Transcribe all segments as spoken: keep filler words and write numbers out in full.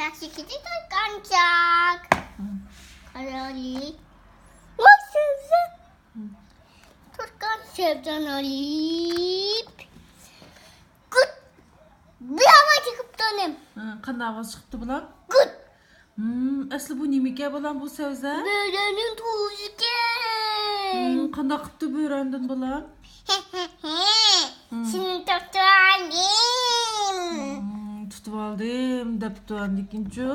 ياخشى كېتىدۇ قانچاق. قارايلى. ۋاي سەۋزە. تۇرغان سەۋزەنى ئېلىپ. گۇت. بىر ئاۋاز چىقىپتۇ ئانام. ھە، قانداق ئاۋاز چىقىپتۇ بالام؟ گۇت. ھىم، ئەسلى بۇ نېمىكەن بالام بۇ سەۋزە؟ بۆرىنىڭ تۇزىكەن. ھىم، قانداق قىپتۇ بۆرە ئاندىن بالام؟ ھىم. سېنى تۇتۇۋالدىم. ھىم، تۇتۇۋالدىم دەپتۇ ئاندىكىنچۇ؟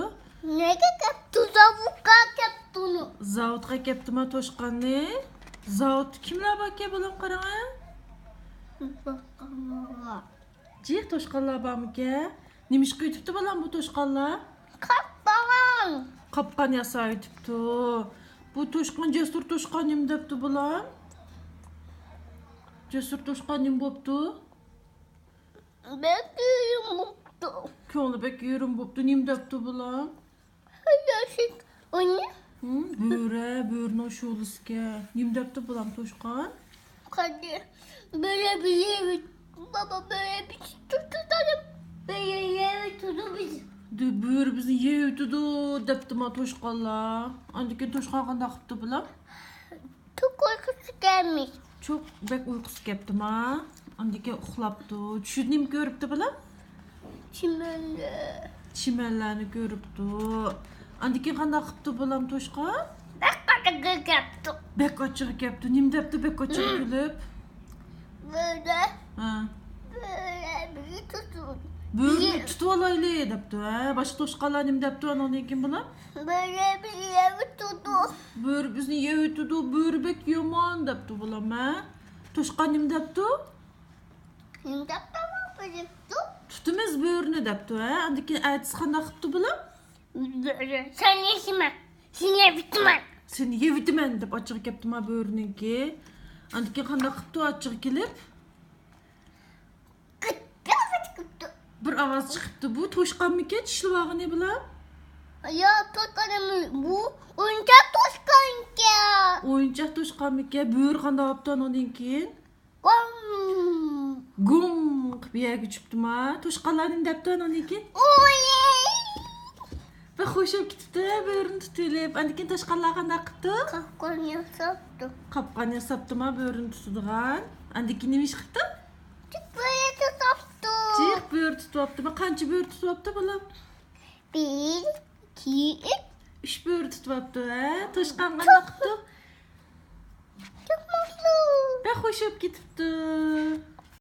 نەگە كەپتۇ؟ زاۋۇتقا كەپتۇ. زاۋۇتقا كەپتىما توشقاننى؟ زاۋۇتتا كىملەر باركەن بالام قاراڭە؟ باققانلار. جىق توشقانلار بارمىكەن؟ نېمە ئىش قىلىۋېتىپتۇ بالام بۇ توشقانلار؟ قاپقان. قاپقان ياساۋېتىپتۇ. بۇ توشقان جەسۇر توشقان نېمە دەپتۇ بالام؟ جەسۇر توشقان نېمە بوپتۇ؟ بەك يېرىم بوپتۇ. كۆڭلى بەك يېرىم بوپتۇ. نېمە دەپتۇ بالام؟ ياشىك ئۇنى. ھىم، بۆرە، بۆرىنىڭ شولىسىكەن. نېمە دەپتۇ بالام توشقان؟ قادى، بۆرە بىزنى يەۋېت-، بابا، بۆرە بىزنى تۇتۇپ، بۆرە يەۋېتىدۇ بىزنى. دە-، بۆرە بىزنى يەۋېتىدۇ دەپتىما توشقانلار. ئاندىن كېيىن توشقان قانداق قىپتۇ بالام؟ توك ئۇيقۇسى كەلمىش. چوق بەك ئۇيقۇسى كەپتىما. ئاندىن كېيىن ئۇخلاپتۇ. چۈشىدە نېمە كۆرۈپتۇ بالام؟ چىمەنلەر. چىمەنلەرنى كۆرۈپتۇ. ئاندىن كېيىن قانداق قىپتۇ بالام توشقان؟ بەك ئاچچىقى كەپتۇ. بەك ئاچچىقى كەپتۇ. نېمە دەپتۇ بەك ئاچچىقى كېلىپ؟ بۆرە. ھە. بۆرە بىزنى تۇتۇپ. بۆرىنى تۇتۇۋالايلى دەپتۇ. ھە، باشقا توشقانلار نېمە دەپتۇ ئانىڭدىن كېيىن بالام؟ بۆرە بىزنى يەۋېتىدۇ. بۆرە بىزنى يەۋېتىدۇ، بۆرە بەك يامان دەپتۇ بالام، ھە؟ توشقان نېمە دەپتۇ؟ نېمە دەپتۇ؟ تۇتىمىز بۆرىنى دەپتۇ، ھە؟ ئاندىن كېيىن ئەتىسى قانداق قىپتۇ بالام؟ بۆرە، سەن يېسىمەن، سېنى يەۋېتىمەن. سېنى يەۋېتىمەن دەپ ئاچچىقى كەپتىما بۆرىنىڭكى. ئاندىن كېيىن قانداق قىپتۇ ئاچچىقى كېلىپ؟ بىر ئاۋاز چىقىپتۇ. بۇ توشقانمىكەن چىشلىۋالغىنى بۇلار؟ ياق، توشقان ئەمەس. بۇ ئويۇنچۇق توشقانكەن. ئويۇنچۇق توشقانمىكەن؟ بۆرە قانداق بوپتۇ ئانىڭدىن كېيىن؟ گۇم. گۇم قىپ يەرگە چۈشۈپتىما؟ توشقانلار نېمە دەپتۇ ئانىڭدىن كېيىن؟ ئوي. بەك خوش بولۇپ كېتىپتۇ بۆرىنى تۇتۇۋېلىپ. ئاندىن كېيىن توشقانلار قانداق قىپتۇ؟ قاپقان ياساپتۇ. قاپقان ياساپتىما بۆرىنى تۇتىدىغان؟ ئاندىن كېيىن نېمە ئىش قىپتۇ؟ جىق بۆرە تۇتۇپتۇ. جىق بۆرە تۇتۇپتۇ. بۇ قانچە بۆرە تۇتۇپتۇ بالام؟ بىر، ئىككى، ئۈچ. ئۈچ بۆرە تۇتۇپتۇ، ھە؟ توشقان قانداق قىپتۇ؟ چوق مەمنۇن. بەك خوش بولۇپ كېتىپتۇ.